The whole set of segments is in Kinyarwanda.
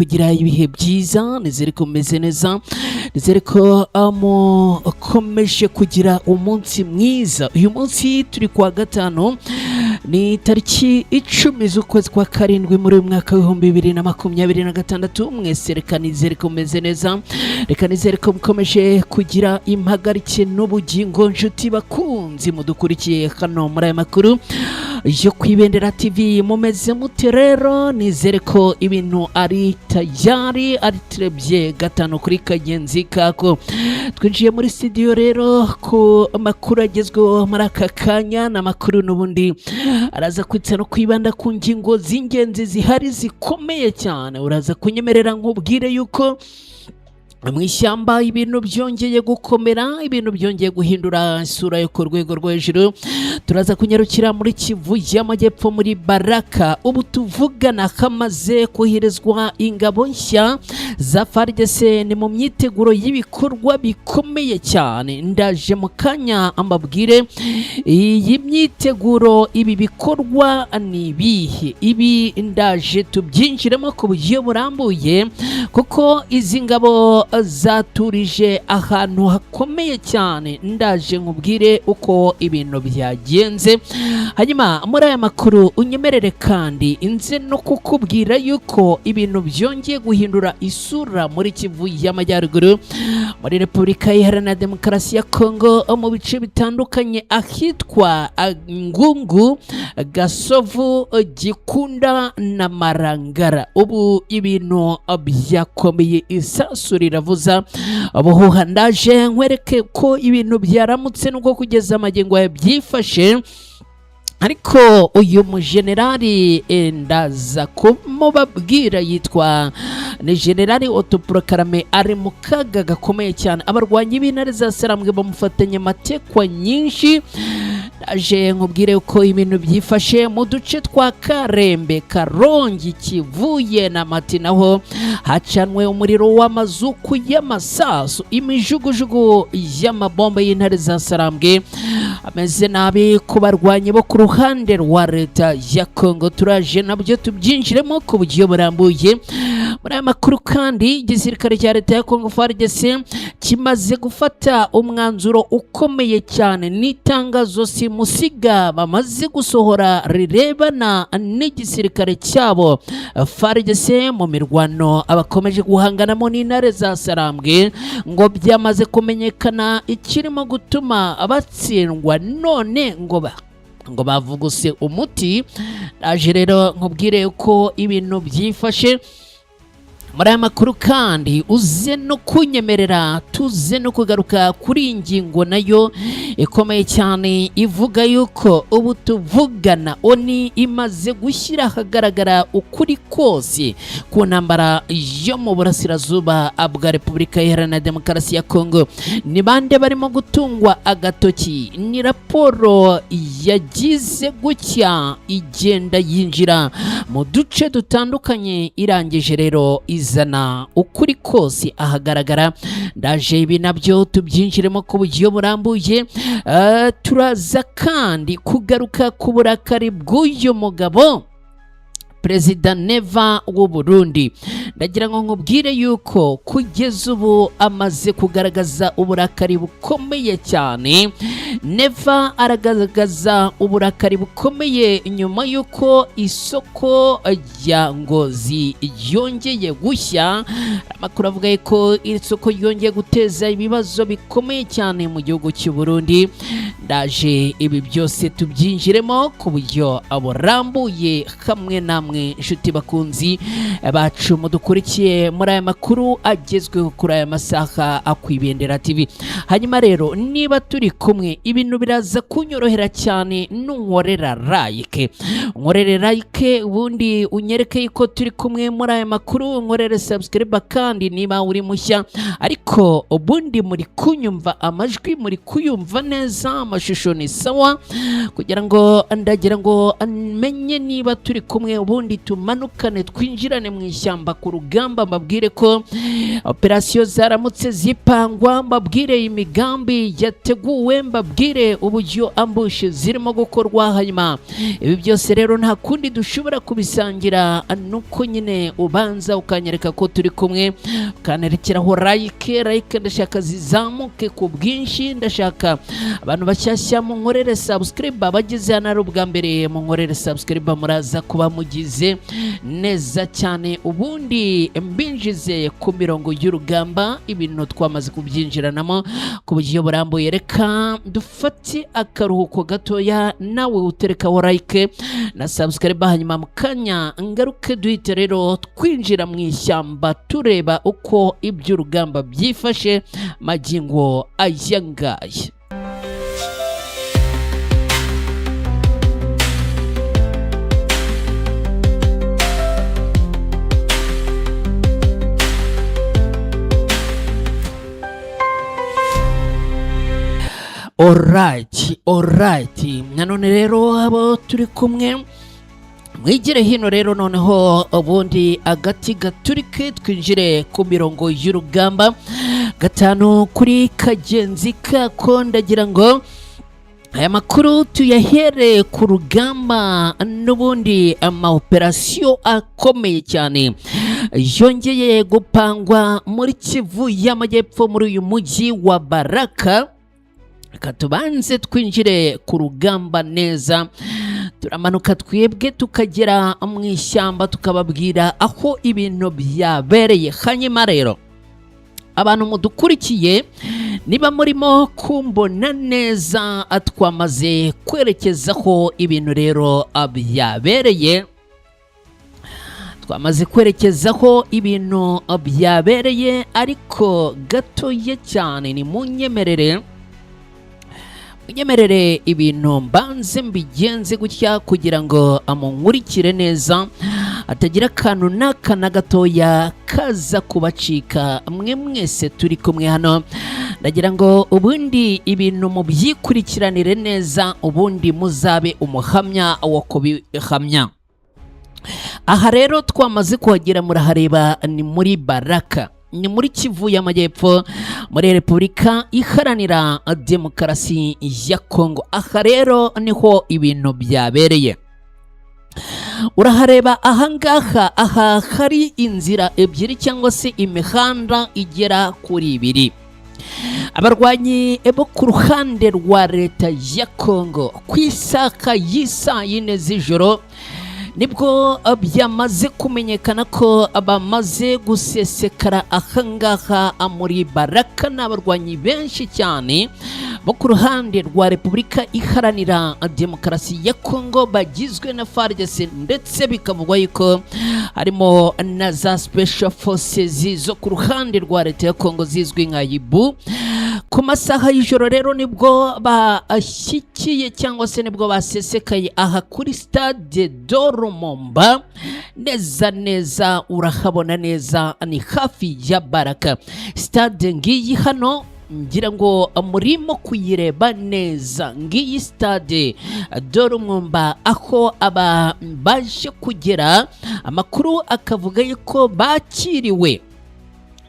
Kugira ibihe byiza. Nizere ko mumeze neza, nizere ko mukomeje kugira umunsi mwiza. Uyu munsi turi kuwa gatanu, ni tariki 10 z'ukwezi kwa karindwi muri uyu mwaka w'2026. Mwese reka nizere ko mumeze neza, reka nizere ko mukomeje kugira impagarike n'ubugingo. Nshuti bakunzi mudukurikiye hano muri aya makuru yo ku Ibendera TV, mumeze mute rero? Nizere ko ibintu ari tayari, ari turebye gatanu kuri kagenzi kako. Twinjiye muri studio rero ku makuru agezweho muri aka kanya. Ni amakuru n'ubundi araza kwitsa no kwibanda ku ngingo z'ingenzi zihari zikomeye cyane. Uraza kunyemerera nkubwire yuko mu ishyamba ibintu byongeye gukomera, ibintu byongeye guhindura isura yo ku rwego rwo hejuru. Turaza kunyarukira muri Kivu y'Amajyepfo, muri Baraka. Ubu tuvugana hamaze koherezwa ingabo nshya za FARDC, ni mu myiteguro y'ibikorwa bikomeye cyane. Ndaje mu kanya mbabwire iyi myiteguro, ibi bikorwa ni ibihe. Ibi ndaje tubyinjiremo ku buryo burambuye, kuko izi ngabo zaturije ahantu hakomeye cyane. Ndaje nkubwire uko ibintu byagenze. Hanyuma muri aya makuru unyemerere kandi nze no kukubwira yuko ibintu byongeye guhindura isura muri Kivu y'Amajyaruguru, muri Repubulika Iharanira Demokarasi ya Kongo, mu bice bitandukanye, ahitwa Ngungu, Gasovu, Gikunda na Marangara. Ubu ibintu byakomeye, isasu riravuza ubuhuha. Ndaje nkwereke ko ibintu byaramutse nuko kugeza amagingo yawe byifashe. Ariko uyu mujenerali, ndaza kumubabwira, yitwa ni Generali autoproclamé, ari mu kaga gakomeye cyane. Abarwanyi b'Intare za Sarambwe bamufatanya amatekwa nyinshi. Ndaje nkubwire uko ibintu byifashe mu duce twa Karembe, Karongi, Kivuye na Mati. Naho hacanwe umuriro w'amazuku y'amasasu, imijugujugu y'amabomba y'Intare za Sarambwe ameze nabi ku barwanyi bo ku ruhande rwa Leta ya Kongo. Turaje nabyo tubyinjiremo ku buryo burambuye muri aya makuru. Kandi igisirikare cya Leta ya Kongo, FARDC, kimaze gufata umwanzuro ukomeye cyane n'itangazo simusiga bamaze gusohora rirebana n'igisirikare cyabo FARDC mu mirwano abakomeje guhanganamo n'Intare za Sarambwe. Ngo byamaze kumenyekana ikirimo gutuma batsindwa, none ngo bavuguse umuti. Aje rero nkubwire uko ibintu byifashe muri aya makuru. Kandi uze no kunyemerera tuze no kugaruka kuri iyi ngingo nayo ikomeye cyane, ivuga yuko ubu tuvugana ONU imaze gushyira ahagaragara ukuri kose ku ntambara yo mu burasirazuba bwa Repubulika Iharanira Demokarasi ya Kongo. Ni bande barimo gutungwa agatoki? Ni raporo yagize gutya igenda yinjira mu duce dutandukanye, irangije rero izana ukuri kose ahagaragara. Ndaje ibi nabyo tubyinjiremo ku buryo burambuye. Turaza kandi kugaruka ku burakari bw'uyu mugabo Perezida Neva w'u Burundi. Ndagira ngo nkubwire yuko kugeza ubu amaze kugaragaza uburakari bukomeye cyane. Neva aragaragaza uburakari bukomeye nyuma y'uko isoko rya Ngozi ryongeye gushya. Amakuru avuga ko iri soko ryongeye guteza ibibazo bikomeye cyane mu gihugu cy'u Burundi. Ndaje ibi byose tubyinjiremo ku buryo burambuye hamwe namwe, inshuti bakunzi bacu mudukurikiye muri aya makuru agezweho kuri aya masaha ku Ibendera TV. Hanyuma rero niba turi kumwe, ibintu biraza kunyorohera cyane nunkorera like. Nkorere like, ubundi unyereke ko turi kumwe muri aya makuru. Nkorere subscribe kandi niba uri mushya. Ariko ubundi muri kunyumva, amajwi muri kuyumva neza, amashusho ni sawa? Kugira ngo ndagira ngo menye niba turi kumwe, ubundi tumanukane twinjirane mu ishyamba ku rugamba. Mbabwire ko operasiyo zaramutse zipangwa, mbabwire imigambi yateguwe, mbabwire Mbabwire uburyo ambush zirimo gukorwa. Hanyuma ibi byose rero nta kundi dushobora kubisangira nuko nyine ubanza ukanyereka ko turi kumwe, ukanerekeraho like. Like ndashaka zizamuke ku bwinshi. Ndashaka abantu bashyashya munkorere subscribe, abageze hano ari ubwa mbere munkorere subscribe, muraza kuba mugize neza cyane. Ubundi mbinjize ku mirongo y'urugamba, ibintu twamaze kubyinjiranamo ku buryo burambuye. Reka dufate akaruhuko gatoya, nawe uterekaho like na subscribe, hanyuma mu kanya ngaruke duhite rero twinjira mu ishyamba, tureba uko iby'urugamba byifashe magingo aya ngaya. Alright, alright. Nanone rero abo turi kumwe mwigire hino rero, noneho ubundi agati gaturike, twinjire ku mirongo y'urugamba gatanu kuri kagenzi kako. Ndagira ngo aya makuru tuyahere ku rugamba n'ubundi. Amaoperasiyo akomeye cyane yongeye gupangwa muri Kivu y'Amajyepfo, muri uyu mujyi wa Baraka. Reka tubanze twinjire ku rugamba neza. Turamanuka twebwe tukagera mu ishyamba, tukababwira aho ibintu byabereye. Hanyuma rero abantu mudukurikiye, niba murimo kumbona neza, twamaze kwerekezaho ibintu rero byabereye. Twamaze kwerekezaho ibintu byabereye, ariko gatoya cyane ni munyemerere, munyemerere ibintu mbanze mbigenze gutya kugira ngo amunkurikire neza, atagira akantu n'aka na gatoya kaza kubacika. Mwe mwese turi kumwe hano, ndagira ngo ubundi ibintu mubyikurikiranire neza, ubundi muzabe umuhamya wo kubihamya. Aha rero twamaze kuhagera, murahareba, ni muri Baraka, ni muri Kivu y'Amajyepfo, muri Repubulika Iharanira Demokarasi ya Kongo. Aha rero niho ibintu byabereye, urahareba ahangaha. Aha hari inzira ebyiri cyangwa se imihanda igera kuri ibiri. Abarwanyi bo ku ruhande rwa leta ya Kongo, ku isaha y'isaa 4 z'ijoro nibwo byamaze kumenyekana ko bamaze gusesekara ahangaha muri Baraka. Ni abarwanyi benshi cyane bo ku ruhande rwa Repubulika Iharanira Demokarasi ya Kongo, bagizwe na FARDC, ndetse bikavugwa yuko harimo na za special forces zo ku ruhande rwa leta ya Kongo zizwi nka Hiboux. Ku masaha y'ijoro rero nibwo bashyikiye cyangwa se nibwo basesekaye aha kuri Stade de Lumumba. Neza neza urahabona neza, ni hafi ya Baraka. Stade ngiyi hano, ngira ngo murimo kuyireba neza. Ngiyi Stade de Lumumba, aho aba baje kugera. Amakuru akavuga yuko bakiriwe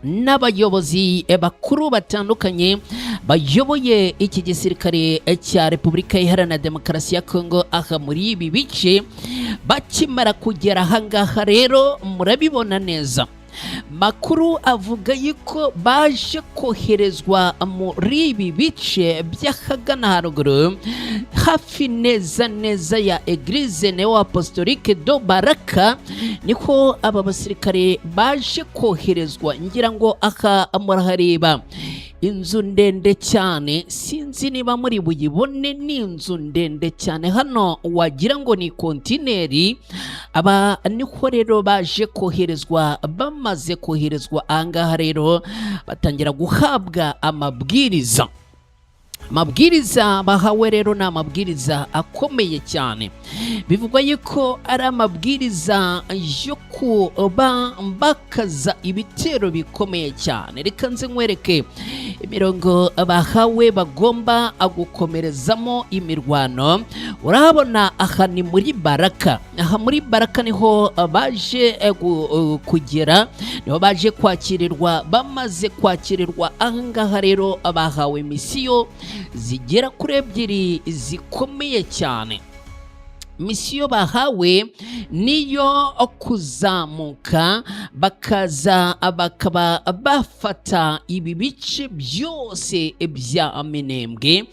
n'abayobozi bakuru batandukanye bayoboye iki gisirikare cya Repubulika Iharanira Demokarasi ya Kongo aha muri ibi bice. Bakimara kugera ahangaha rero, murabibona neza, makuru avuga yuko baje koherezwa muri ibi bice by'ahagana haruguru, hafi neza neza ya Eglise Neo Apostolique de Baraka, niho aba basirikare baje koherezwa. Ngira ngo aha murahareba inzu ndende cyane, sinzi niba muri buyibone, ni inzu ndende cyane hano wagira ngo ni kontineri. Aba niho rero baje koherezwa. Bamaze koherezwa ahangaha rero, batangira guhabwa amabwiriza. Amabwiriza bahawe rero ni amabwiriza akomeye cyane. Bivugwa yuko ari amabwiriza yo kuba bakaza ibitero bikomeye cyane. Reka nze nkwereke imirongo bahawe bagomba gukomerezamo imirwano. Urahabona aha ni muri Baraka. Aha muri Baraka niho baje kugera, niho baje kwakirirwa. Bamaze kwakirirwa ahangaha rero, bahawe misiyo. zigera kuri ebyiri zikomeye cyane. Misiyo bahawe niyo kuzamuka bakaza bakaba bafata ibi bice byose bya Minembwe.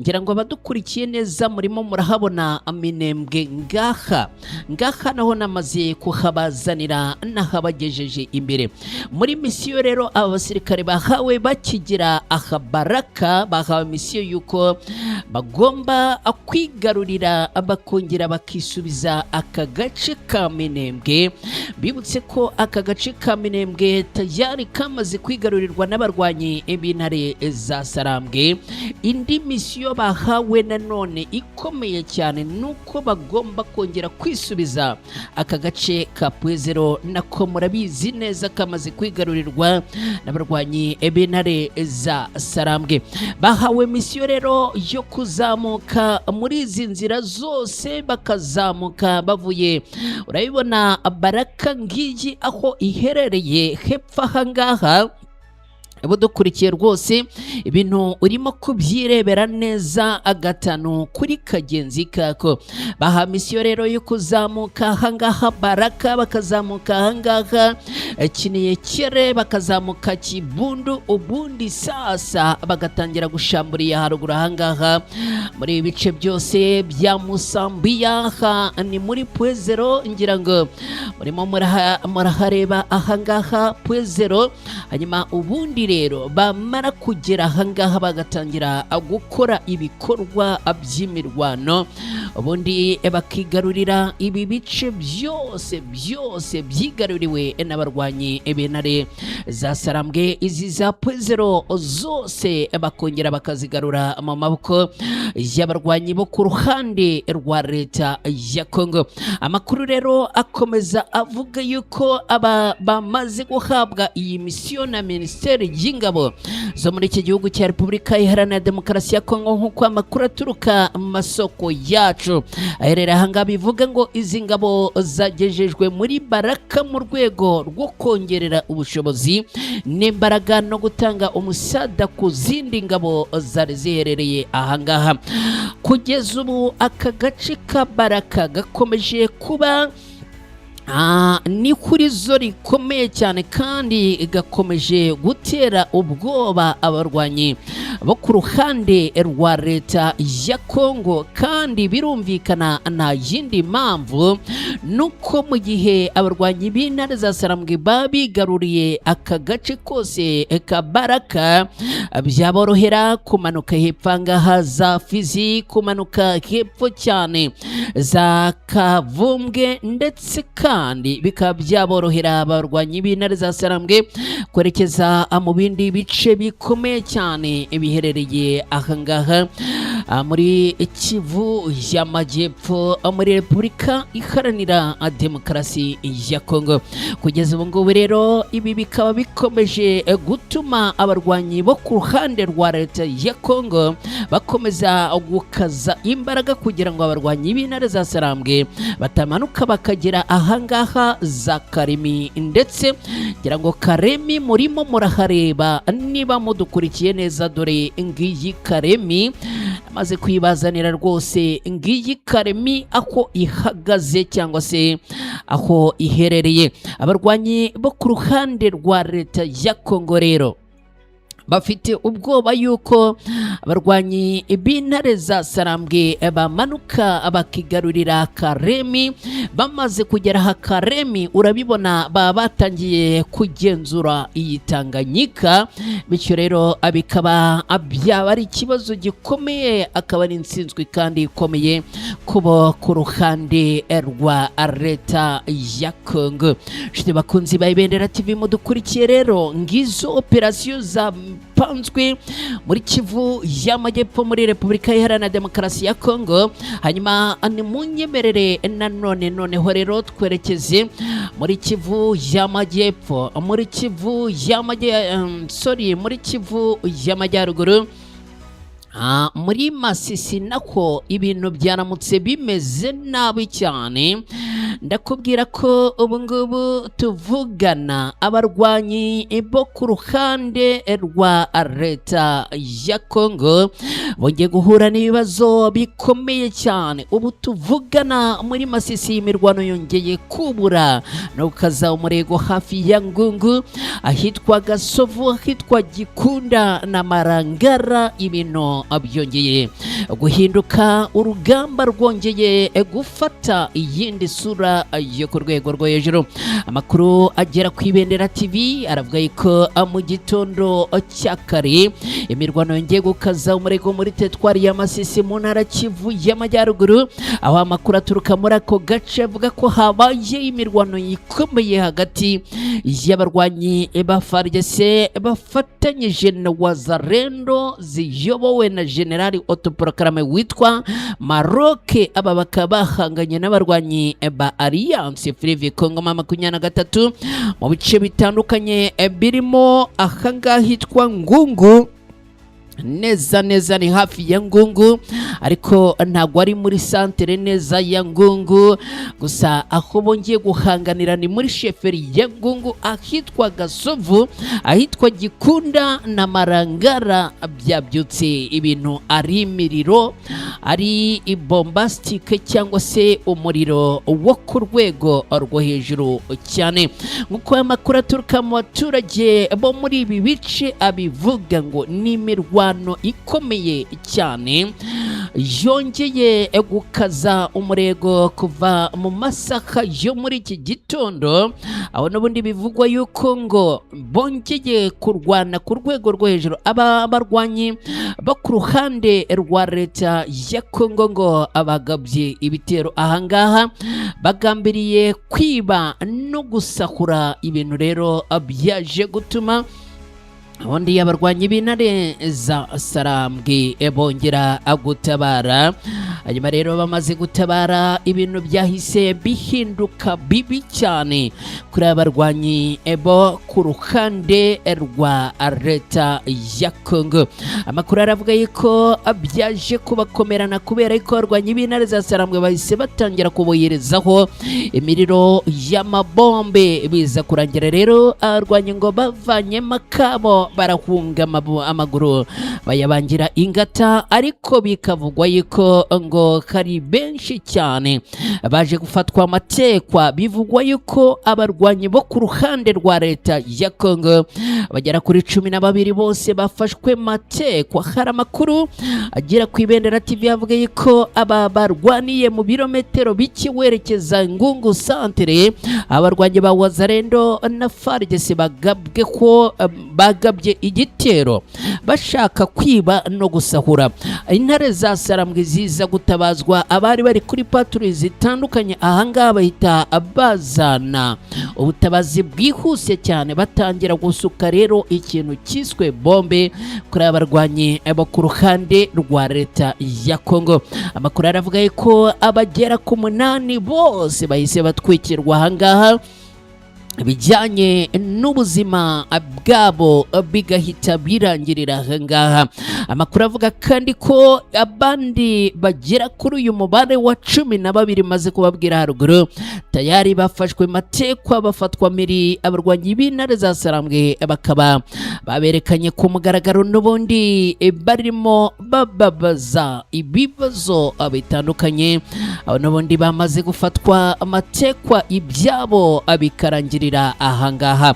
Ngira ngo abadukurikiye neza murimo murahabona Minembwe ngaha ngaha, naho namaze kuhabazanira, nahabagejeje imbere. Muri misiyo rero aba basirikare bahawe bakigera aha Baraka, bahawe misiyo y'uko bagomba kwigarurira, bakongera bakisubiza aka gace ka Minembwe. Bibutse ko aka gace ka Minembwe tayari kamaze kwigarurirwa n'abarwanyi b'intare za Sarambwe. Indi misiyo bahawe nanone ikomeye cyane nuko bagomba kongera kwisubiza aka gace ka Pwezero, nako murabizi neza kamaze kwigarurirwa n'abarwanyi b'intare za Sarambwe. Bahawe misiyo rero yo kuzamuka muri izi nzira zose, bakazamuka bavuye, urabibona Baraka ngiyi aho iherereye hepfo aha ngaha. Abo dukurikiye rwose ibintu urimo kubyirebera neza agatanu kuri kagenzi kako. Baha misiyo rero yo kuzamuka ahangaha Baraka, bakazamuka ahangaha Kiniyekere, bakazamuka Kibundu, ubundi sasa bagatangira gushamburiya haruguru ahangaha muri ibi bice byose bya Musambiya. Aha ni muri Pwezero, ngira ngo murimo murahareba ahangaha Pwezero. Hanyuma ubundi rero bamara kugera ahangaha bagatangira gukora ibikorwa by'imirwano, ubundi bakigarurira ibi bice byose byose byigaruriwe n'abarwanyi b'intare za Sarambwe. Izi za Pwezero zose bakongera bakazigarura mu maboko y'abarwanyi bo ku ruhande rwa leta ya Kongo. Amakuru rero akomeza avuga yuko aba bamaze guhabwa iyi misiyo na minisiteri y'ingabo zo muri iki gihugu cya Repubulika Iharanira Demokarasi ya Kongo, nk'uko amakuru aturuka mu masoko yacu aherera ahangaha bivuga ngo izi ngabo zagejejwe muri Baraka mu rwego rwo kongerera ubushobozi n'imbaraga no gutanga umusada ku zindi ngabo zari ziherereye ahangaha. Kugeza ubu aka gace ka Baraka gakomeje kuba ni kuri zo rikomeye cyane, kandi gakomeje gutera ubwoba abarwanyi bo ku ruhande rwa leta ya Kongo. Kandi birumvikana, nta yindi mpamvu nuko mu gihe abarwanyi b'intare za Sarambwe baba bigaruriye aka gace kose ka Baraka, byaborohera kumanuka hepfo ngaha za Fizi, kumanuka hepfo cyane za Kavumbwe, ndetse kandi bikaba byaborohera abarwanyi b'intare za Sarambwe kwerekeza mu bindi bice bikomeye cyane biherereye ahangaha muri Kivu y'Amajyepfo, muri Repubulika Iharanira Demokarasi ya Kongo. Kugeza ubu ngubu rero ibi bikaba bikomeje gutuma abarwanyi bo ku ruhande rwa leta ya Kongo bakomeza gukaza imbaraga kugira ngo abarwanyi b'intare za Sarambwe batamanuka bakagera ahangaha za Karemi. Ndetse ngira ngo Karemi murimo murahareba niba mudukurikiye neza, dore ngiyi Karemi amaze kwibazanira rwose, ngiyi Karemi aho ihagaze cyangwa se aho iherereye. Abarwanyi bo ku ruhande rwa leta ya Kongo rero bafite ubwoba yuko abarwanyi b'intare za Sarambwe bamanuka bakigarurira Karemi. Bamaze kugera aha Karemi, urabibona baba batangiye kugenzura iyi Tanganyika, bityo rero bikaba byaba ari ikibazo gikomeye, akaba ari intsinzwi kandi ikomeye kubo ku ruhande rwa leta ya Kongo. Nshuti bakunzi ba Ibendera TV mudukurikiye rero, ngizo operasiyo za panzwe muri Kivu y'Amajyepfo, muri Repubulika Iharanira Demokarasi ya Kongo. Hanyuma nimunyemerere nanone noneho rero twerekeze muri Kivu y'Amajyepfo, muri Kivu y'Amajye, sorry, muri Kivu y'Amajyaruguru. Muri Masisi nako ibintu byaramutse bimeze nabi cyane. Ndakubwira ko ubu ngubu tuvugana abarwanyi bo ku ruhande rwa leta ya Kongo bongeye guhura n'ibibazo bikomeye cyane. Ubu tuvugana muri Masisi imirwano yongeye kubura no gukaza umurego hafi ya Ngungu, ahitwa Gasovu, ahitwa Gikunda na Marangara. Ibintu byongeye guhinduka, urugamba rwongeye gufata iyindi sura yo ku rwego rwo hejuru. Amakuru agera ku Ibendera TV aravuga ko mu gitondo cya kare imirwano yongeye gukaza umurego muri teritwari ya Masisi mu ntara Kivu y'Amajyaruguru, aho amakuru aturuka muri ako gace avuga ko habaye imirwano ikomeye hagati y'abarwanyi ba FARDC bafatanyije na Wazalendo ziyobowe na Generali autoproclamé witwa Maroke. Aba bakaba bahanganye n'abarwanyi ba Alliance Fleuve Congo M23 mu bice bitandukanye birimo ahangaha hitwa Ngungu. Neza neza ni hafi ya Ngungu, ariko ntabwo ari muri santere neza ya Ngungu. Gusa aho bongeye guhanganira ni muri chefferie ya Ngungu, ahitwa Gasovu, ahitwa Gikunda na Marangara. Byabyutse ibintu ari imiriro, ari bombastique cyangwa se umuriro wo ku rwego rwo hejuru cyane, nk'uko amakuru aturuka mu baturage bo muri ibi bice abivuga, ngo ni imirwano ikomeye cyane yongeye gukaza umurego kuva mu masaha yo muri iki gitondo, aho n'ubundi bivugwa yuko ngo bongeye kurwana ku rwego rwo hejuru. Aba barwanyi bo ku ruhande rwa leta ya Kongo ngo abagabye ibitero ahangaha bagambiriye kwiba no gusahura ibintu. Rero byaje gutuma ubundi abarwanyi b'intare za Sarambwe bongera gutabara. Hanyuma rero bamaze gutabara, ibintu byahise bihinduka bibi cyane kuri aba barwanyi bo ku ruhande rwa leta ya Kongo. Amakuru aravuga yuko byaje kubakomerana kubera ko abarwanyi b'intare za Sarambwe bahise batangira kuboherezaho imiriro y'amabombe. Biza kurangira rero abarwanyi ngo bavanyemo akabo, barahunga, amaguru bayabangira ingata. Ariko bikavugwa yuko ngo hari benshi cyane baje gufatwa amatekwa. Bivugwa yuko abarwanyi bo ku ruhande rwa leta ya Kongo bagera kuri 12 bose bafashwe matekwa. Hari amakuru agera ku Ibendera TV avuga yuko aba barwaniye mu birometero bike werekeza Ngungu santere, abarwanyi ba Wazalendo na FARDC bagabwe ko bagabye igitero bashaka kwiba no gusahura. Intare za Sarambwe ziza gutabazwa, abari bari kuri patrouille zitandukanye ahangaha bahita bazana ubutabazi bwihuse cyane, batangira gusuka rero ikintu cyiswe bombe kuri aba barwanyi bo ku ruhande rwa leta ya Kongo. Amakuru aravuga ko abagera ku munani bose bahise batwikirwa ahangaha, ibijyanye n'ubuzima bwabo bigahita birangirira aha ngaha. Amakuru avuga kandi ko abandi bagera kuri uyu mubare wa 12 maze kubabwira haruguru tayari bafashwe matekwa, bafatwa miri. Abarwanyi b'intare za Sarambwe bakaba baberekanye ku mugaragaro, n'ubundi barimo bababaza ibibazo bitandukanye. Abo n'ubundi bamaze gufatwa amatekwa, ibyabo bikarangirira ahangaha.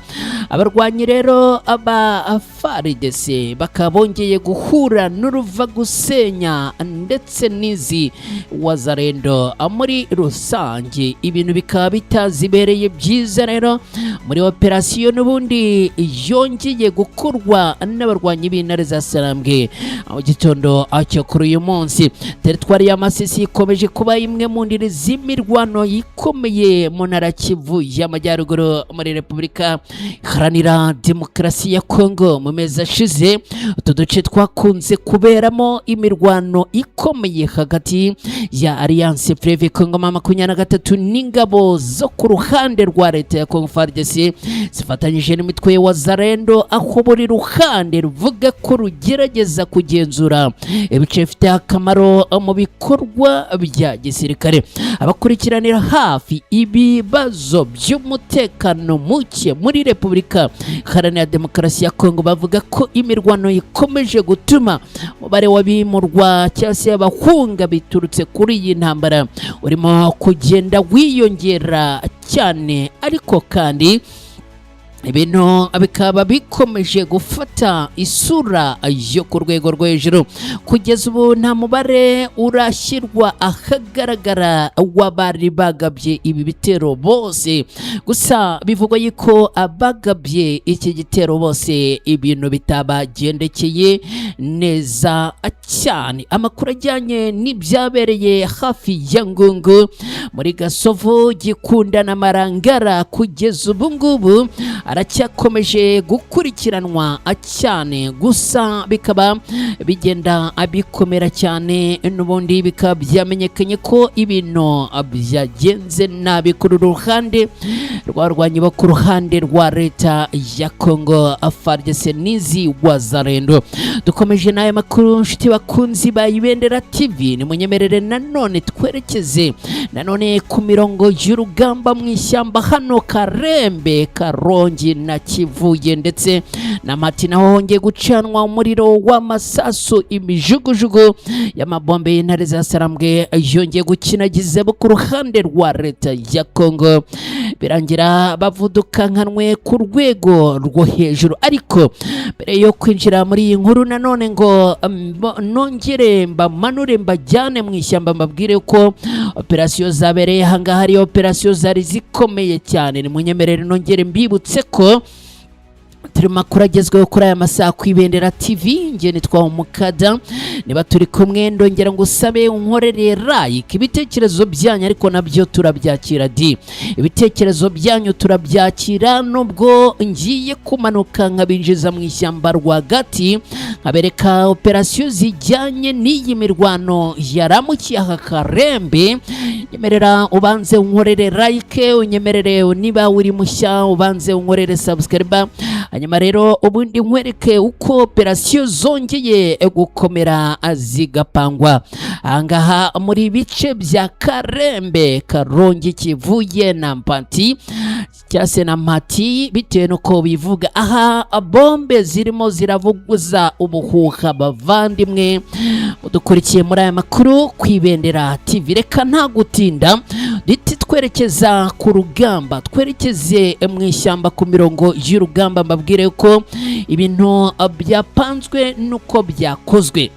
Abarwanyi rero aba FARDC bakaba bongeye guhura n'uruva gusenya ndetse n'izi Wazalendo muri rusange, ibintu bikaba bitazibereye byiza. Rero muri operasiyo n'ubundi yongeye gukorwa n'abarwanyi b'intare za Sarambwe mu gitondo cyo kuri uyu munsi, teritwari ya Masisi ikomeje kuba imwe mu ndiri z'imirwano ikomeye mu ntara Kivu y'Amajyaruguru muri Repubulika Iharanira Demokarasi ya Kongo. Mu Mu mezi ashize utu duce twakunze kuberamo imirwano ikomeye hagati ya Alliance Fleuve Congo M23 n'ingabo zo ku ruhande rwa leta ya Congo FARDC zifatanyije n'imitwe ya Wazalendo, aho buri ruhande ruvuga ko rugerageza kugenzura ibice bifite akamaro mu bikorwa bya gisirikare. Abakurikiranira hafi ibibazo by'umutekano muke muri Repubulika Iharanira Demokarasi ya Kongo bavuga ko imirwano ikomeje gutuma umubare w'abimurwa cyangwa se abahunga biturutse kuri iyi ntambara urimo kugenda wiyongera cyane, ariko kandi ibintu bikaba bikomeje gufata isura yo ku rwego rwo hejuru. Kugeza ubu nta mubare urashyirwa ahagaragara w'abari bagabye ibi bitero bose, gusa bivugwa yuko abagabye iki gitero bose ibintu bitabagendekeye neza cyane. Amakuru ajyanye n'ibyabereye hafi ya Ngungu muri Gasovu, Gikunda na Marangara kugeza ubu ngubu aracyakomeje gukurikiranwa cyane, gusa bikaba bigenda bikomera cyane. N'ubundi bikaba byamenyekanye ko ibintu byagenze nabi kuri ruhande rwarwanye bo ku ruhande rwa leta ya Congo FARDC n'izi Wazalendo. Dukomeje n'aya makuru, nshuti bakunzi ba Ibendera TV, nimunyemerere nanone twerekeze nanone ku mirongo y'urugamba mu ishyamba hano Karembe, Karongi na Kivuye ndetse na Mati, naho hongeye gucanwa umuriro w'amasasu. Imijugujugu y'amabombe y'intare za Sarambwe yongeye gukinagiza bo ku ruhande rwa leta ya Congo, birangira bavuduka nkanwe ku rwego rwo hejuru. Ariko mbere yo kwinjira muri iyi nkuru nanone ngo nongere mbamanure mbajyane mu ishyamba, mbabwire ko operasiyo zabereye ahangaha ari operasiyo zari zikomeye cyane, nimunyemerere nongere mbibutse ko turi mu makuru agezweho kuri aya masaha ku Ibendera TV. Nge nitwa Umukada, niba turi kumwe ndongera ngo usabe unkorere like. Ibitekerezo byanyu ariko nabyo turabyakira di, ibitekerezo byanyu turabyakira. Nubwo ngiye kumanuka nkabinjiza mu ishyamba rwagati, nkabereka operasiyo zijyanye n'iyi mirwano yaramukiye aka Karembe, nyemerera ubanze unkorere like, unyemerere niba uri mushya ubanze unkorere subscribe, hanyuma rero ubundi nkwereke uko operasiyo zongeye gukomera zigapangwa ahangaha muri bice bya Karembe, Karongi, Kivuye na Mpanti cyangwa se na Mati bitewe n'uko bivuga. Aha bombe zirimo ziravuguza ubuhuha. Bavandimwe mudukurikiye muri aya makuru ku Ibendera TV, reka nta gutinda duhite twerekeza ku rugamba, twerekeze mu ishyamba ku mirongo y'urugamba, mbabwire ko ibintu byapanzwe n'uko byakozwe.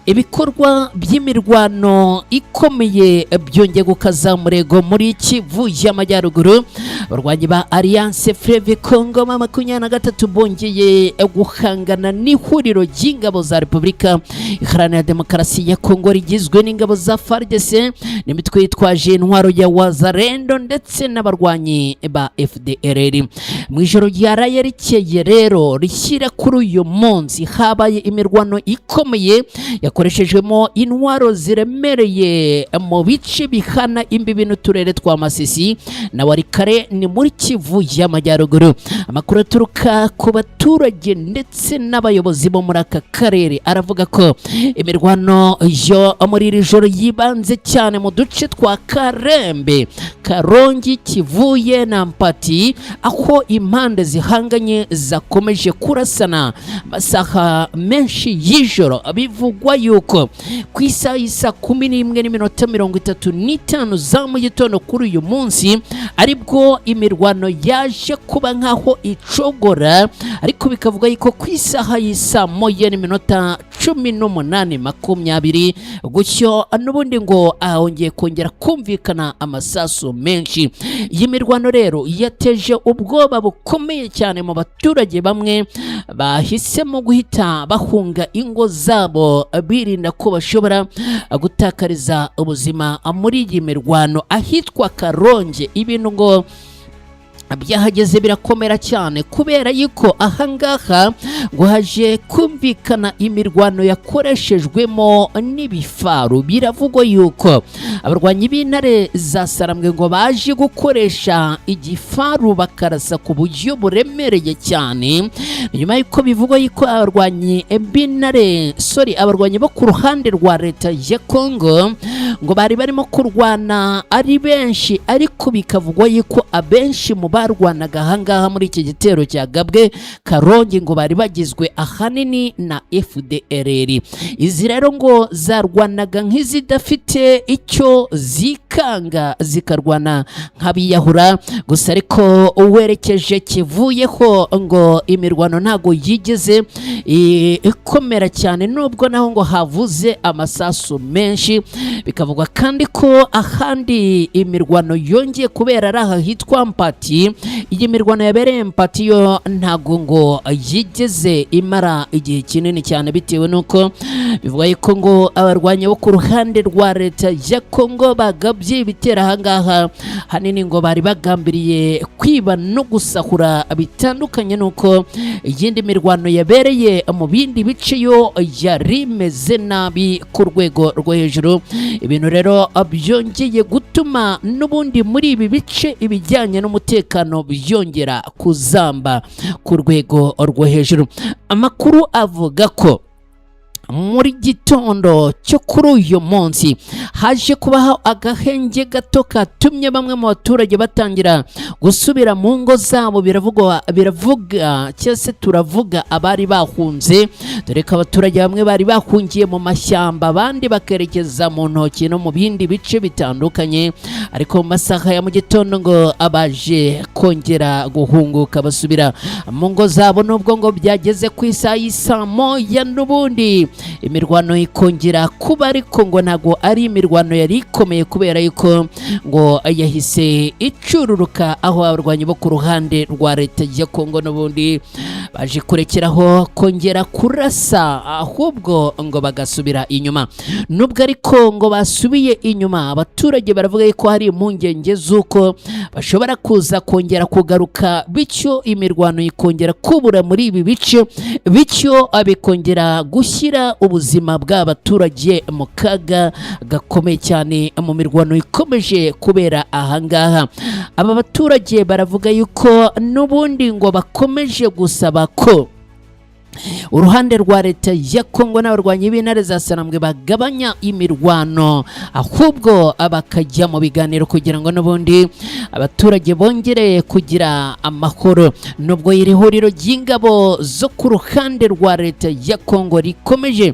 Ibikorwa by'imirwano ikomeye byongeye gukaza umurego muri Kivu y'Amajyaruguru. Abarwanyi ba Alliance Fleuve Congo M23 bongeye guhangana n'ihuriro ry'ingabo za Repubulika Iharanira Demokarasi ya Congo rigizwe n'ingabo za FARDC n'imitwe yitwaje intwaro ya Wazalendo ndetse n'abarwanyi ba FDLR. Mu ijoro ryaraye rikeye rero rishyira kuri uyu munsi habaye imirwano ikomeye yakoreshejwemo intwaro ziremereye mu bice bihana imbibi n'uturere twa Masisi na Walikale, ni muri Kivu y'Amajyaruguru. Amakuru aturuka ku baturage ndetse n'abayobozi bo muri aka karere aravuga ko imirwano yo muri iri joro yibanze cyane mu duce twa Karembe, Karongi, Kivuye na Mpati, aho impande zihanganye zakomeje kurasana amasaha menshi y'ijoro. Bivugwa yuko ku isaha y'isa 11:35 za mu gitondo kuri uyu munsi aribwo imirwano yaje kuba nk'aho icogora, ariko bikavuga yuko ku isaha y'isa 1:18:20 gutyo n'ubundi ngo ahongeye kongera kumvikana amasasu menshi. Iyi mirwano rero yateje ubwoba bukomeye cyane mu baturage, bamwe bahisemo guhita bahunga ingo zabo birinda ko bashobora gutakariza ubuzima muri iyi mirwano. Ahitwa Karonge ibintu ngo Byahageze birakomera cyane, kubera yuko ahangaha ngo haje kumvikana imirwano yakoreshejwemo n'ibifaru. Biravugwa yuko abarwanyi b'intare za Sarambwe ngo baje gukoresha igifaru bakarasa ku buryo buremereye cyane, nyuma y'uko bivugwa yuko abarwanyi b'intare, sorry, abarwanyi bo ku ruhande rwa leta ya Congo ngo bari barimo kurwana ari benshi, ariko bikavugwa yuko abenshi mu barwanaga ahangaha muri iki gitero cya gabwe Karongi ngo bari bagizwe ahanini na FDLR. Izi rero ngo zarwanaga nk'izidafite icyo zikanga, zikarwana nk'abiyahura gusa. Ariko uwerekeje kivuyeho ngo imirwano ntago yigeze ikomera cyane, nubwo naho ngo havuze amasasu menshi. Bikavugwa kandi ko ahandi imirwano yongeye kubera ari aha hitwa Mpati. Iyi mirwano yabereye Mpati yo ntago ngo yigeze imara igihe kinini cyane, bitewe n'uko bivuga yuko ngo abarwanyi bo ku ruhande rwa leta ya Congo bagabye ibitero ahangaha, hanini ngo bari bagambiriye kwiba no gusahura, bitandukanye n'uko iyindi mirwano yabereye mu bindi bice yo yari imeze nabi ku rwego rwo hejuru. Ibintu rero byongeye gutuma n'ubundi muri ibi bice ibijyanye n'umutekano byongera kuzamba ku rwego rwo hejuru. Amakuru avuga ko muri gitondo cyo kuri uyu munsi haje kubaho agahenge gato katumye bamwe mu baturage batangira gusubira mu ngo zabo. Biravugwa, biravuga cyangwa se turavuga abari bahunze, dore ko abaturage bamwe bari bahungiye mu mashyamba, abandi bakerekeza mu ntoki no mu bindi bice bitandukanye. Ariko mu masaha ya mu gitondo ngo abaje kongera guhunguka basubira mu ngo zabo, nubwo ngo byageze ku isaha y'isaa 1 n'ubundi imirwano ikongera kuba, ariko ngo ntabwo ari imirwano yari ikomeye, kubera yuko ngo yahise icururuka, aho abarwanyi bo ku ruhande rwa leta ya Kongo n'ubundi baje kurekeraho kongera kurasa, ahubwo ngo bagasubira inyuma. Nubwo ariko ngo basubiye inyuma, abaturage baravuga yuko hari impungenge z'uko bashobora kuza kongera kugaruka, bityo imirwano ikongera kubura muri ibi bice, bityo bikongera gushyira ubuzima bw'abaturage mu kaga gakomeye cyane mu mirwano ikomeje kubera ahangaha. Aba baturage baravuga yuko n'ubundi ngo bakomeje gusaba ko uruhande rwa leta ya Kongo n'abarwanyi b'intare za Sarambwe bagabanya imirwano, ahubwo bakajya mu biganiro kugira ngo n'ubundi abaturage bongere kugira amahoro. Nubwo iri huriro ry'ingabo zo ku ruhande rwa leta ya Kongo rikomeje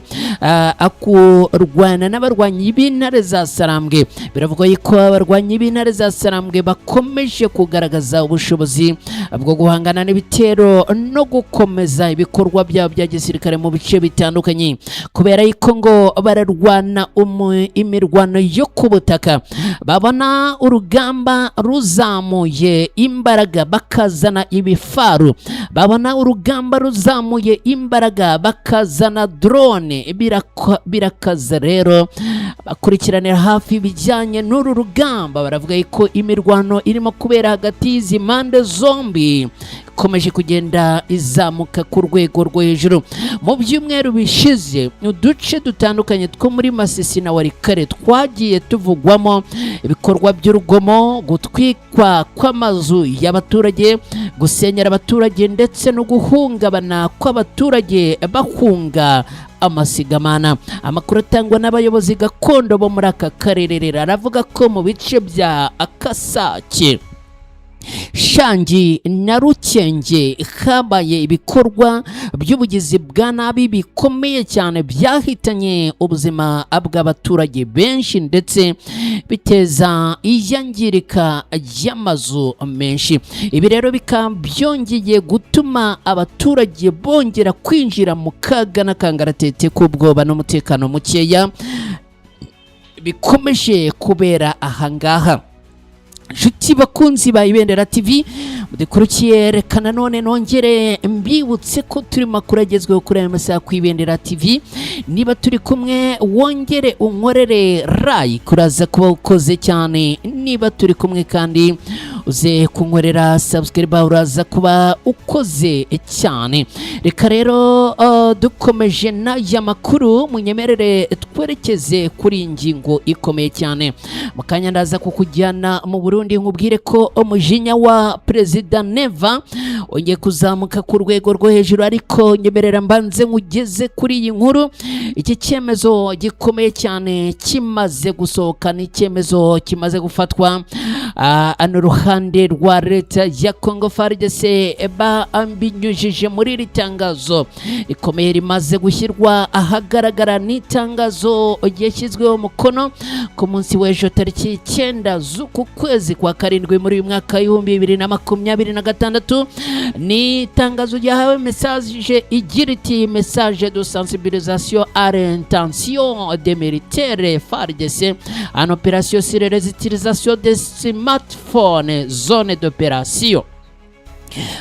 kurwana n'abarwanyi b'intare za Sarambwe, biravugwa yuko abarwanyi b'intare za Sarambwe bakomeje kugaragaza ubushobozi bwo guhangana n'ibitero no gukomeza ibikorwa byabo bya gisirikare mu bice bitandukanye, kubera yuko ngo bararwana imirwano yo ku butaka, babona urugamba ruzamuye imbaraga bakazana ibifaru, babona urugamba ruzamuye imbaraga bakazana drone. Birakaza rero. Bakurikiranira hafi ibijyanye n'uru rugamba baravuga yuko imirwano irimo kubera hagati y'izi mpande zombi ikomeje kugenda izamuka ku rwego rwo hejuru. Mu byumweru bishize, uduce dutandukanye two muri Masisi na Walikale twagiye tuvugwamo ibikorwa by'urugomo, gutwikwa kw'amazu y'abaturage, gusenyera abaturage ndetse no guhungabana kw'abaturage bahunga amasigamana. Amakuru atangwa n'abayobozi gakondo bo muri aka karere rero aravuga ko mu bice bya Akasake, Shangi na Rukenge habaye ibikorwa by'ubugizi bwa nabi bikomeye cyane byahitanye ubuzima bw'abaturage benshi, ndetse biteza iyangirika ry'amazu menshi. Ibi rero bikaba byongeye gutuma abaturage bongera kwinjira mu kaga n'akangaratete k'ubwoba n'umutekano mukeya bikomeje kubera ahangaha. Inshuti Nshuti bakunzi ba Ibendera TV mudukurikiye, reka nanone nongere mbibutse ko turi makuru agezweho kuri aya masaha ku Ibendera TV. Niba turi kumwe, wongere unkorere like, uraza kuba ukoze cyane. Niba turi kumwe kandi, uze kunkorera subscribe, uraza kuba ukoze cyane. Reka rero dukomeje n'aya makuru, munyemerere twerekeze kuri iyi ngingo ikomeye cyane. Mu kanya ndaza kukujyana mu Burundi, nkubwire ko umujinya wa Perezida Neva wongeye kuzamuka ku rwego rwo hejuru, ariko nyemerera mbanze nkugeze kuri iyi nkuru. Iki cyemezo gikomeye cyane kimaze gusohoka, ni icyemezo kimaze gufatwa ano ruhande rwa leta ya Congo FARDC, bambinyujije muri iri tangazo rikomeye rimaze gushyirwa ahagaragara. Ni itangazo ryashyizweho umukono ku munsi w'ejo, tariki 9 z'uku kwezi kwa karindwi muri uyu mwaka w'2026. Ni itangazo ryahawe message igira iti: "Message de sensibilisation à l'intention des militaires FARDC en opération sur les utilisations des smartphones zone d'opération."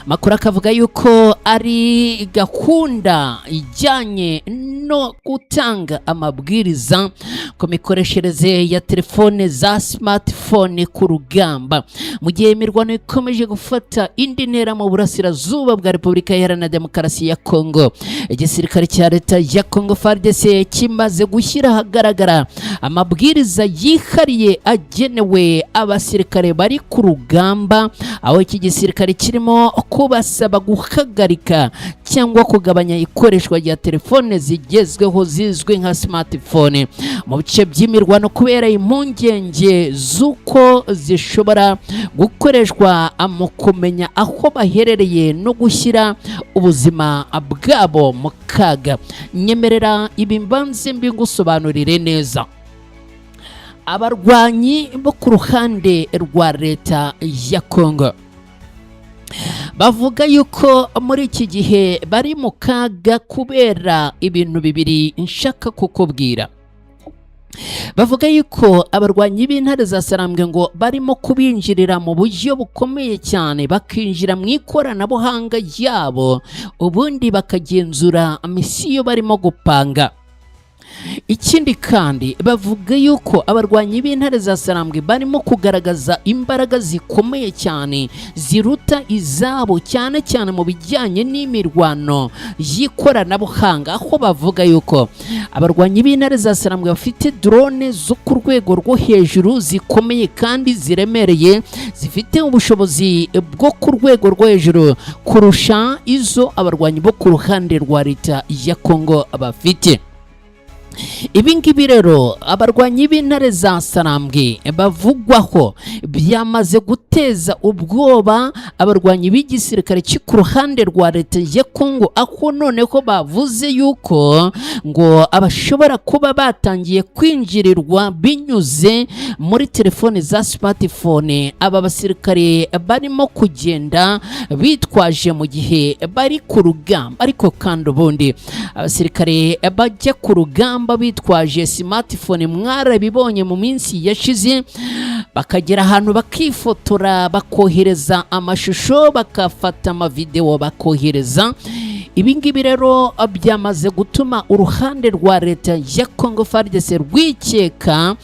Makuru akavuga yuko ari gahunda ijyanye no gutanga amabwiriza ku mikoreshereze ya telefone za smartphone ku rugamba, mu gihe imirwano ikomeje gufata indi ntera mu burasirazuba bwa Repubulika Iharanira Demokarasi ya Kongo. Igisirikare cya leta ya Kongo FARDC kimaze gushyira ahagaragara amabwiriza yihariye agenewe abasirikare bari ku rugamba, aho iki gisirikare kirimo kubasaba guhagarika cyangwa kugabanya ikoreshwa rya telefone zigezweho zizwi nka smartphone mu bice by'imirwano, kubera impungenge z'uko zishobora gukoreshwa mu kumenya aho baherereye no gushyira ubuzima bwabo mu kaga. Nyemerera ibi mbanze mbigusobanurire neza. Abarwanyi bo ku ruhande rwa leta ya Kongo bavuga yuko muri iki gihe bari mu kaga kubera ibintu bibiri nshaka kukubwira. Bavuga yuko abarwanyi b'intare za Sarambwe ngo barimo kubinjirira mu buryo bukomeye cyane, bakinjira mu ikoranabuhanga ryabo, ubundi bakagenzura misiyo barimo gupanga. Ikindi kandi, bavuga yuko abarwanyi b'intare za Sarambwe barimo kugaragaza imbaraga zikomeye cyane ziruta izabo, cyane cyane mu bijyanye n'imirwano y'ikoranabuhanga, aho bavuga yuko abarwanyi b'intare za Sarambwe bafite drone zo ku rwego rwo hejuru, zikomeye kandi ziremereye, zifite ubushobozi bwo ku rwego rwo hejuru kurusha izo abarwanyi bo ku ruhande rwa leta ya Kongo bafite. Ibi ngibi rero abarwanyi b'intare za Sarambwe bavugwaho byamaze guteza ubwoba abarwanyi b'igisirikare cyo ku ruhande rwa leta ya Kongo, aho noneho bavuze yuko ngo abashobora kuba batangiye kwinjirirwa binyuze muri telefone za smartphone aba basirikare barimo kugenda bitwaje mu gihe bari ku rugamba. Ariko kandi ubundi abasirikare bajya ku rugamba bitwaje smartphone mwarabibonye mu minsi yashize, bakagera ahantu bakifotora, bakohereza amashusho, bakafata amavidewo bakohereza. Ibi ngibi rero byamaze gutuma uruhande rwa leta ya Congo FARDC rwikeka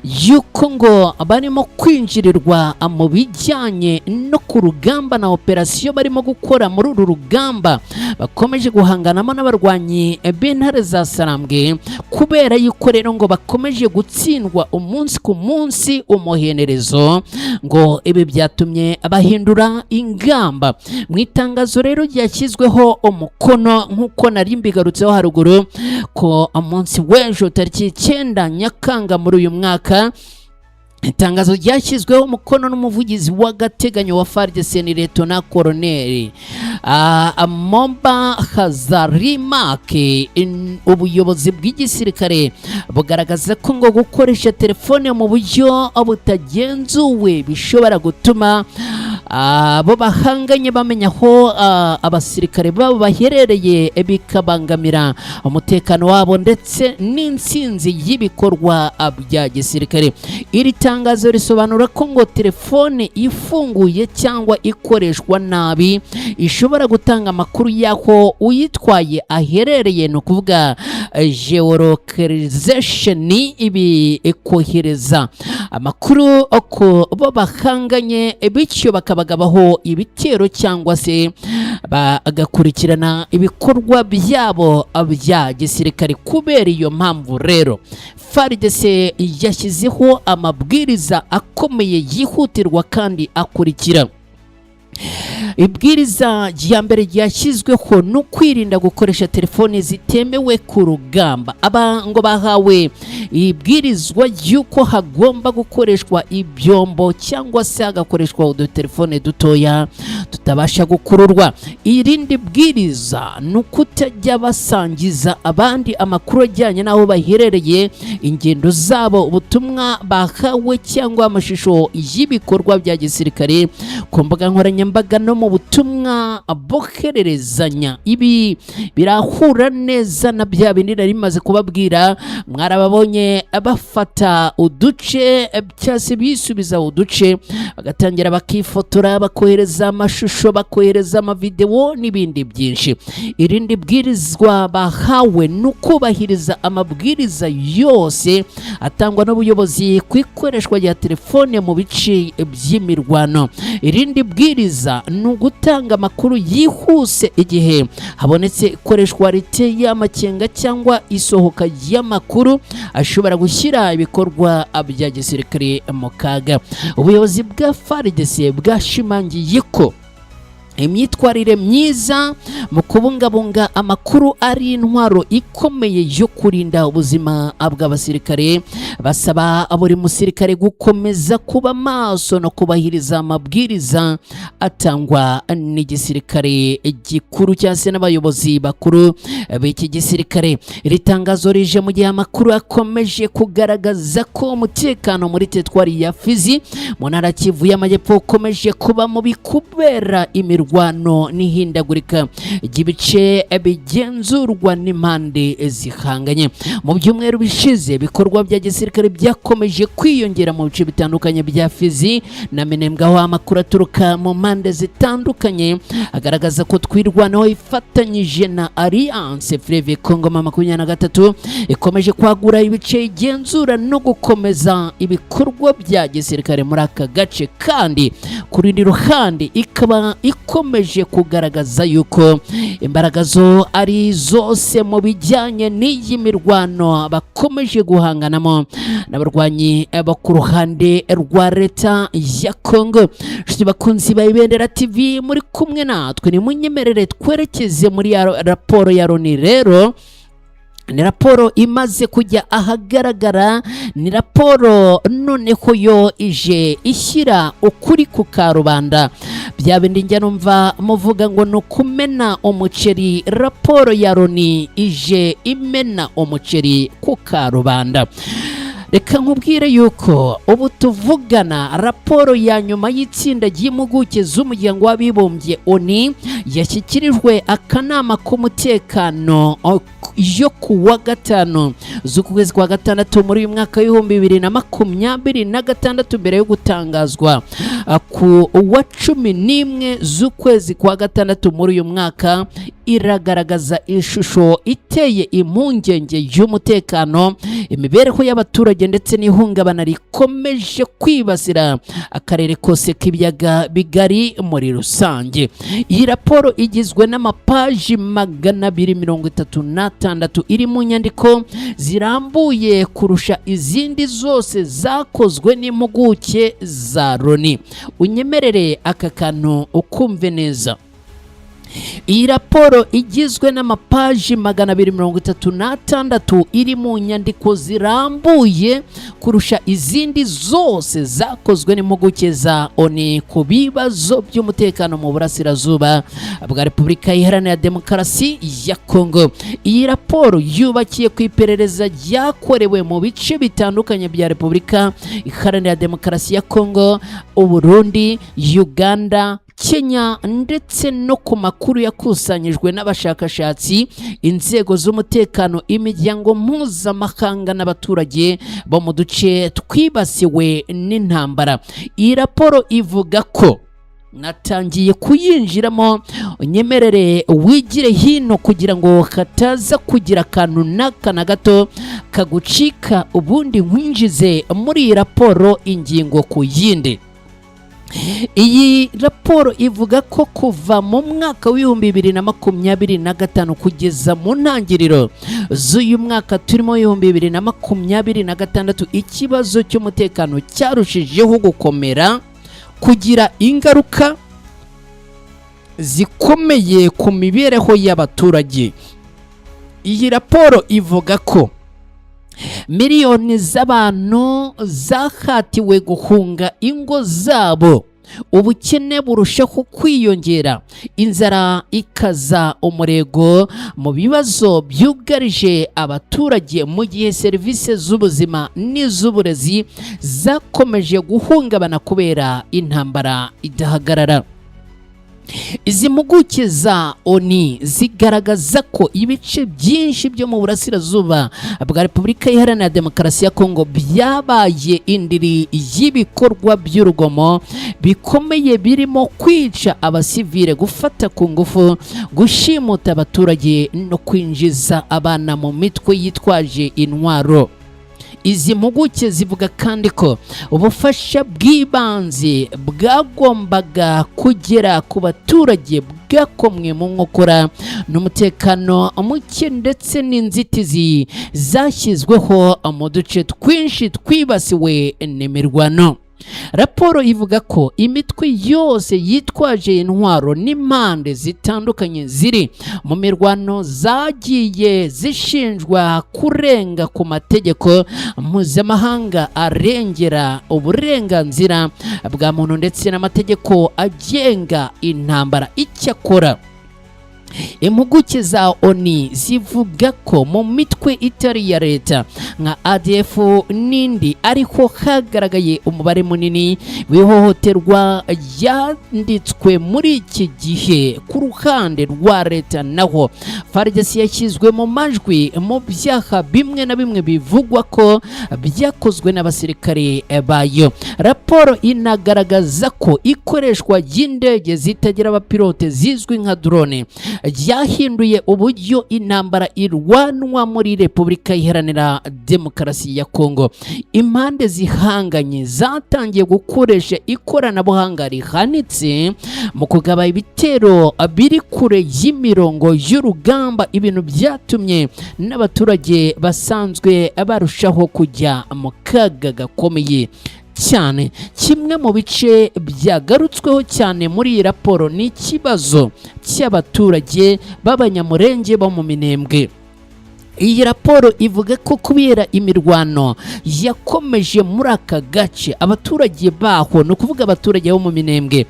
yuko ngo barimo kwinjirirwa mu bijyanye no ku rugamba na operasiyo barimo gukora muri uru rugamba bakomeje guhanganamo n'abarwanyi b'intare za Sarambwe, kubera yuko rero ngo bakomeje gutsindwa umunsi ku munsi umuhenerezo. Ngo ibi byatumye bahindura ingamba. Mu itangazo rero ryashyizweho umukono, nk'uko nari mbigarutseho haruguru, ko umunsi w'ejo tariki 9 Nyakanga muri uyu mwaka, itangazo ryashyizweho umukono n'umuvugizi w'agateganyo wa FARDC, ni Liyetona Koroneri Momba Hazarimake, ubuyobozi bw'igisirikare bugaragaza ko ngo gukoresha telefone mu buryo butagenzuwe bishobora gutuma Abo bahanganye bamenya aho abasirikare babo baherereye, bikabangamira umutekano wabo ndetse n'intsinzi y'ibikorwa bya gisirikare. Iri tangazo risobanura ko ngo telefone ifunguye cyangwa ikoreshwa nabi ishobora gutanga amakuru y'aho uyitwaye aherereye, ni ukuvuga geolocalization. Ibi kohereza amakuru ko bo bahanganye, bityo bakabagabaho ibitero cyangwa se bagakurikirana ibikorwa byabo bya gisirikare. Kubera iyo mpamvu rero, FARDC yashyizeho amabwiriza akomeye yihutirwa kandi akurikira. Ibwiriza rya mbere ryashyizweho ni ukwirinda gukoresha telefoni zitemewe ku rugamba. Aba ngo bahawe ibwirizwa ry'uko hagomba gukoreshwa ibyombo cyangwa se hagakoreshwa udutelefone dutoya tutabasha gukururwa. Irindi bwiriza ni ukutajya basangiza abandi amakuru ajyanye n'aho baherereye, ingendo zabo, ubutumwa bahawe cyangwa amashusho y'ibikorwa bya gisirikare ku mbuga nkoranyambaga no mu butumwa bohererezanya. Ibi birahura neza na bya bindi nari maze kubabwira. Mwarababonye bafata uduce cyangwa se bisubiza uduce, bagatangira bakifotora, bakohereza amashusho, bakohereza amavidewo n'ibindi byinshi. Irindi bwirizwa bahawe ni ukubahiriza amabwiriza yose atangwa n'ubuyobozi ku ikoreshwa rya telefone mu bice by'imirwano. Irindi bwiriza ni ugutanga amakuru yihuse igihe habonetse ikoreshwa riteye amakenga cyangwa isohoka ry'amakuru ashobora gushyira ibikorwa bya gisirikare mu kaga. Ubuyobozi bwa FARDC bwashimangiye ko imyitwarire myiza mu kubungabunga amakuru ari intwaro ikomeye yo kurinda ubuzima bw'abasirikare. Basaba buri musirikare gukomeza kuba maso no kubahiriza amabwiriza atangwa n'igisirikare gikuru cyangwa se n'abayobozi bakuru b'iki gisirikare. Iri tangazo rije mu gihe amakuru akomeje kugaragaza ko umutekano muri teritwari ya Fizi mu ntara Kivu y'Amajyepfo ukomeje kuba mubi kubera imirwano n'ihindagurika ry'ibice bigenzurwa n'impande zihanganye. Mu byumweru bishize, ibikorwa bya gisirikare byakomeje kwiyongera mu bice bitandukanye bya Fizi na Minembwe, aho amakuru aturuka mu mpande zitandukanye agaragaza ko Twirwanaho ifatanyije na Alliance Fleuve Congo M23 ikomeje kwagura ibice igenzura no gukomeza ibikorwa bya gisirikare muri aka gace. Kandi ku rundi ruhande ikaba ikomeje kugaragaza yuko imbaraga zo ari zose mu bijyanye n'iyi mirwano bakomeje guhanganamo n'abarwanyi bo ku ruhande rwa leta ya Congo. Inshuti bakunzi ba Ibendera TV muri kumwe natwe, nimunyemerere twerekeze muri ya raporo ya Loni. Rero ni raporo imaze kujya ahagaragara, ni raporo noneho yo ije ishyira ukuri ku karubanda. Bya bindi njya numva muvuga ngo ni ukumena umuceri, raporo ya Loni ije imena umuceri ku karubanda. Reka nkubwire yuko ubu tuvugana raporo ya nyuma y'itsinda ry'impuguke z'Umuryango w'Abibumbye ONU yashyikirijwe akanama k'umutekano yo ku wa gatanu z'ukwezi kwa gatandatu muri uyu mwaka w'2026, mbere yo gutangazwa ku wa 11 z'ukwezi kwa gatandatu muri uyu mwaka, iragaragaza ishusho iteye impungenge y'umutekano, imibereho y'abaturage ndetse n'ihungabana rikomeje kwibasira akarere kose k'Ibiyaga Bigari muri rusange. Iyi raporo igizwe n'amapaji 236, iri mu nyandiko zirambuye kurusha izindi zose zakozwe n'impuguke za Loni. Unyemerere aka kantu ukumve neza. Iyi raporo igizwe n'amapaji 236 iri mu nyandiko zirambuye kurusha izindi zose zakozwe n'impuguke za ONU ku bibazo by'umutekano mu burasirazuba bwa Repubulika Iharanira Demokarasi ya Kongo. Iyi raporo yubakiye ku iperereza ryakorewe mu bice bitandukanye bya Repubulika Iharanira Demokarasi ya Kongo, Uburundi, Uganda, Kenya ndetse no ku makuru yakusanyijwe n'abashakashatsi, inzego z'umutekano, imiryango mpuzamahanga n'abaturage bo mu duce twibasiwe n'intambara. Iyi raporo ivuga ko, natangiye kuyinjiramo, unyemerere wigire hino kugira ngo kataza kugira akantu n'aka na gato kagucika, ubundi nkwinjize muri iyi raporo ingingo ku yindi. Iyi raporo ivuga ko kuva mu mwaka w'2025 kugeza mu ntangiriro z'uyu mwaka turimo 2026, ikibazo cy'umutekano cyarushijeho gukomera, kugira ingaruka zikomeye ku mibereho y'abaturage. Iyi raporo ivuga ko miliyoni z'abantu zahatiwe guhunga ingo zabo, ubukene burushaho kwiyongera, inzara ikaza umurego mu bibazo byugarije abaturage, mu gihe serivisi z'ubuzima n'iz'uburezi zakomeje guhungabana kubera intambara idahagarara. Izi mpuguke za ONU zigaragaza ko ibice byinshi byo mu burasirazuba bwa Repubulika Iharanira Demokarasi ya Kongo byabaye indiri y'ibikorwa by'urugomo bikomeye, birimo kwica abasivile, gufata ku ngufu, gushimuta abaturage no kwinjiza abana mu mitwe yitwaje intwaro. Izi mpuguke zivuga kandi ko ubufasha bw'ibanze bwagombaga kugera ku baturage bwakomwe mu nkokora n'umutekano muke ndetse n'inzitizi zashyizweho mu duce twinshi twibasiwe n'imirwano. Raporo ivuga ko imitwe yose yitwaje intwaro n'impande zitandukanye ziri mu mirwano zagiye zishinjwa kurenga ku mategeko mpuzamahanga arengera uburenganzira bwa muntu ndetse n'amategeko agenga intambara. Icyakora impuguke za ONU zivuga ko mu mitwe itari iya leta nka ADF n'indi ariko hagaragaye umubare munini w'ihohoterwa ryanditswe muri iki gihe. Ku ruhande rwa leta naho, FARDC yashyizwe mu majwi mu byaha bimwe na bimwe bivugwa ko byakozwe n'abasirikare bayo. Raporo inagaragaza ko ikoreshwa ry'indege zitagira abapilote zizwi nka drone ryahinduye uburyo intambara irwanwa muri Repubulika Iharanira Demokarasi ya Kongo. Impande zihanganye zatangiye gukoresha ikoranabuhanga rihanitse mu kugaba ibitero biri kure y'imirongo y'urugamba, ibintu byatumye n'abaturage basanzwe barushaho kujya mu kaga gakomeye cyane. Kimwe mu bice byagarutsweho cyane muri iyi raporo ni ikibazo cy'abaturage b'Abanyamurenge bo mu Minembwe. Iyi raporo ivuga ko kubera imirwano yakomeje muri aka gace, abaturage baho, ni ukuvuga abaturage bo mu Minembwe,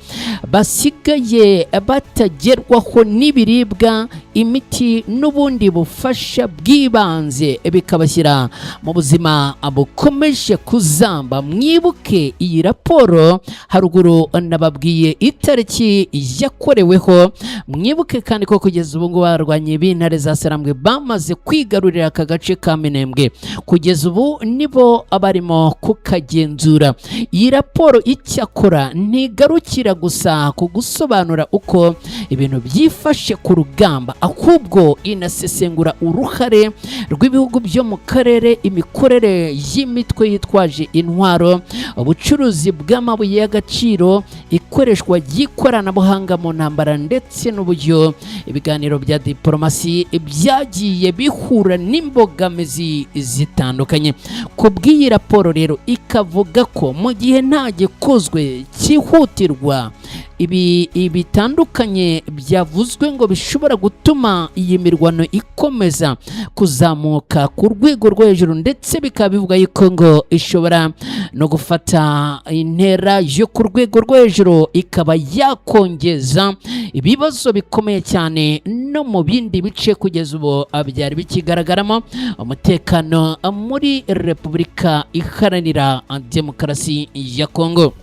basigaye batagerwaho n'ibiribwa, imiti n'ubundi bufasha bw'ibanze, bikabashyira mu buzima bukomeje kuzamba. Mwibuke iyi raporo haruguru nababwiye itariki yakoreweho. Mwibuke kandi ko kugeza ubu ngubu abarwanyi b'Intare za Sarambwe bamaze kwigarurira aka gace ka Minembwe, kugeza ubu nibo barimo kukagenzura. Iyi raporo icyakora ntigarukira gusa ku gusobanura uko ibintu byifashe ku rugamba, ahubwo inasesengura uruhare rw'ibihugu byo mu karere, imikorere y'imitwe yitwaje intwaro, ubucuruzi bw'amabuye y'agaciro, ikoreshwa ry'ikoranabuhanga mu ntambara ndetse n'uburyo ibiganiro bya diporomasi byagiye bihura n'imbogamizi zitandukanye. Ku bw'iyi raporo rero, ikavuga ko mu gihe nta gikozwe cyihutirwa, Ibi bitandukanye byavuzwe ngo bishobora gutuma iyi mirwano ikomeza kuzamuka ku rwego rwo hejuru, ndetse bikaba bivuga yuko ngo ishobora no gufata intera yo ku rwego rwo hejuru, ikaba yakongeza ibibazo bikomeye cyane no mu bindi bice kugeza ubu byari bikigaragaramo umutekano muri Repubulika Iharanira Demokarasi ya Kongo.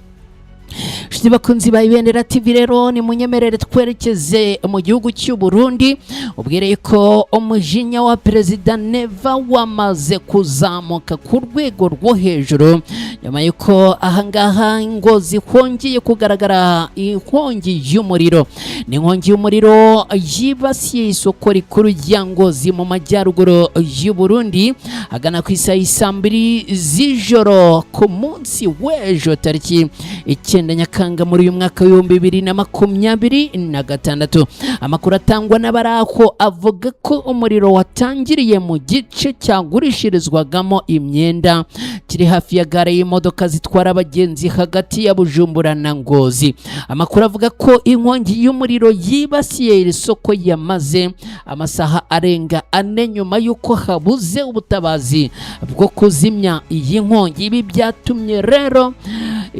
Inshuti bakunzi ba Ibendera TV rero, ni munyemerere twerekeze mu gihugu cy'u Burundi, ubwireye ko umujinya wa Perezida Neva wamaze kuzamuka ku rwego rwo hejuru, nyuma y'uko ahangaha ngo zihongeye kugaragara inkongi y'umuriro. Ni inkongi y'umuriro yibasiye isoko rikuru rya Ngozi mu majyaruguru y'u Burundi, agana ku isaha y'i 2:00 z'ijoro ku munsi w'ejo, tariki 9 Nyakanga muri uyu mwaka w'2026. Amakuru atangwa n'abari aho avuga ko umuriro watangiriye mu gice cyagurishirizwagamo imyenda kiri hafi ya gare y'imodoka zitwara abagenzi hagati ya Bujumbura na Ngozi. Amakuru avuga ko inkongi y'umuriro yibasiye iri soko yamaze amasaha arenga 4 nyuma y'uko habuze ubutabazi bwo kuzimya iyi nkongi. Ibi byatumye rero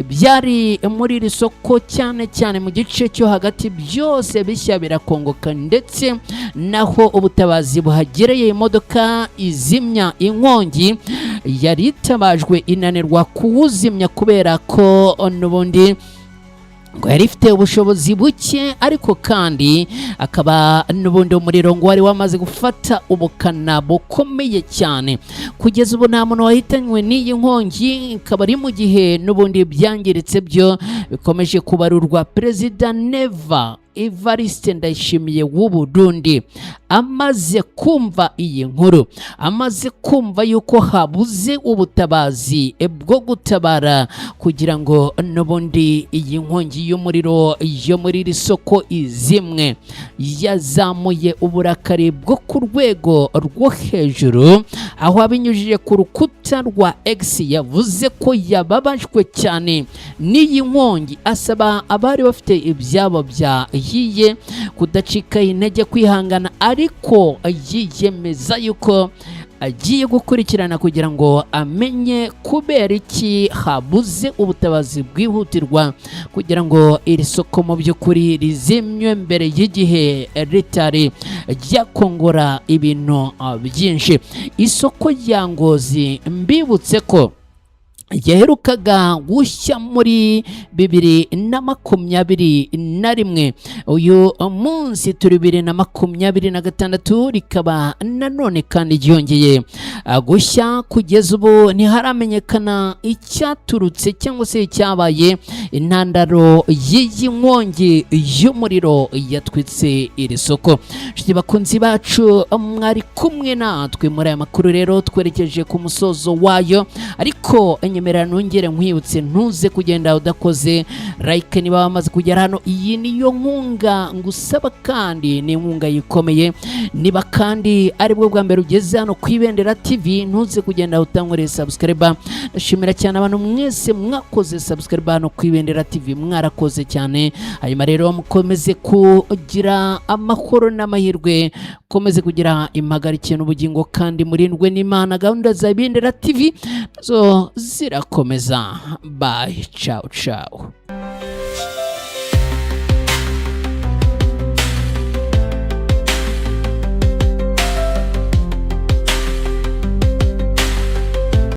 byari muri iri soko, cyane cyane mu gice cyo hagati, byose bishya birakongoka, ndetse naho ubutabazi buhagereye, imodoka izimya inkongi yari itabajwe inanirwa kuwuzimya kubera ko n'ubundi ngo yari ifite ubushobozi buke, ariko kandi akaba n'ubundi umuriro ngo wari wamaze gufata ubukana bukomeye cyane. Kugeza ubu nta muntu wahitanywe n'iyi nkongi, ikaba ari mu gihe n'ubundi byangiritse byo bikomeje kubarurwa. Perezida Neva Evariste Ndayishimiye w'u Burundi amaze kumva iyi nkuru, amaze kumva yuko habuze ubutabazi bwo gutabara kugira ngo n'ubundi iyi nkongi y'umuriro yo muri iri soko izimwe, yazamuye uburakari bwo ku rwego rwo hejuru, aho abinyujije ku rukuta rwa X yavuze ko yababajwe cyane n'iyi nkongi, asaba abari bafite ibyabo byahiye kudacika intege, kwihangana, ariko yiyemeza yuko agiye gukurikirana kugira ngo amenye kubera iki habuze ubutabazi bwihutirwa kugira ngo iri soko mu by'ukuri rizimywe mbere y'igihe, ritari ryakongora ibintu byinshi. Isoko rya Ngozi, mbibutse ko yaherukaga gushya muri 2021. Uyu munsi turi 2026, rikaba nanone kandi ryongeye gushya. Kugeza ubu ntiharamenyekana icyaturutse cyangwa se icyabaye intandaro y'iyi nkongi y'umuriro yatwitse iri soko. Inshuti bakunzi bacu, mwari kumwe natwe muri aya makuru rero, twerekeje ku musozo wayo, ariko nyemerera nongere nkwibutse, ntuze kugenda udakoze like niba wamaze kugera hano. Iyi niyo nkunga ngusaba kandi ni inkunga yikomeye. Niba kandi aribwo bwa mbere ugeze hano ku Ibendera TV, ntuze kugenda utankoreye subscribe. Ndashimira cyane abantu mwese mwakoze subscribe hano ku Ibendera TV, mwarakoze cyane. Hanyuma rero mukomeze kugira amahoro n'amahirwe, mukomeze kugira impagarike n'ubugingo, kandi murindwe n'Imana. Gahunda za Ibendera TV zo zirakomeza. Bye, ciao ciao.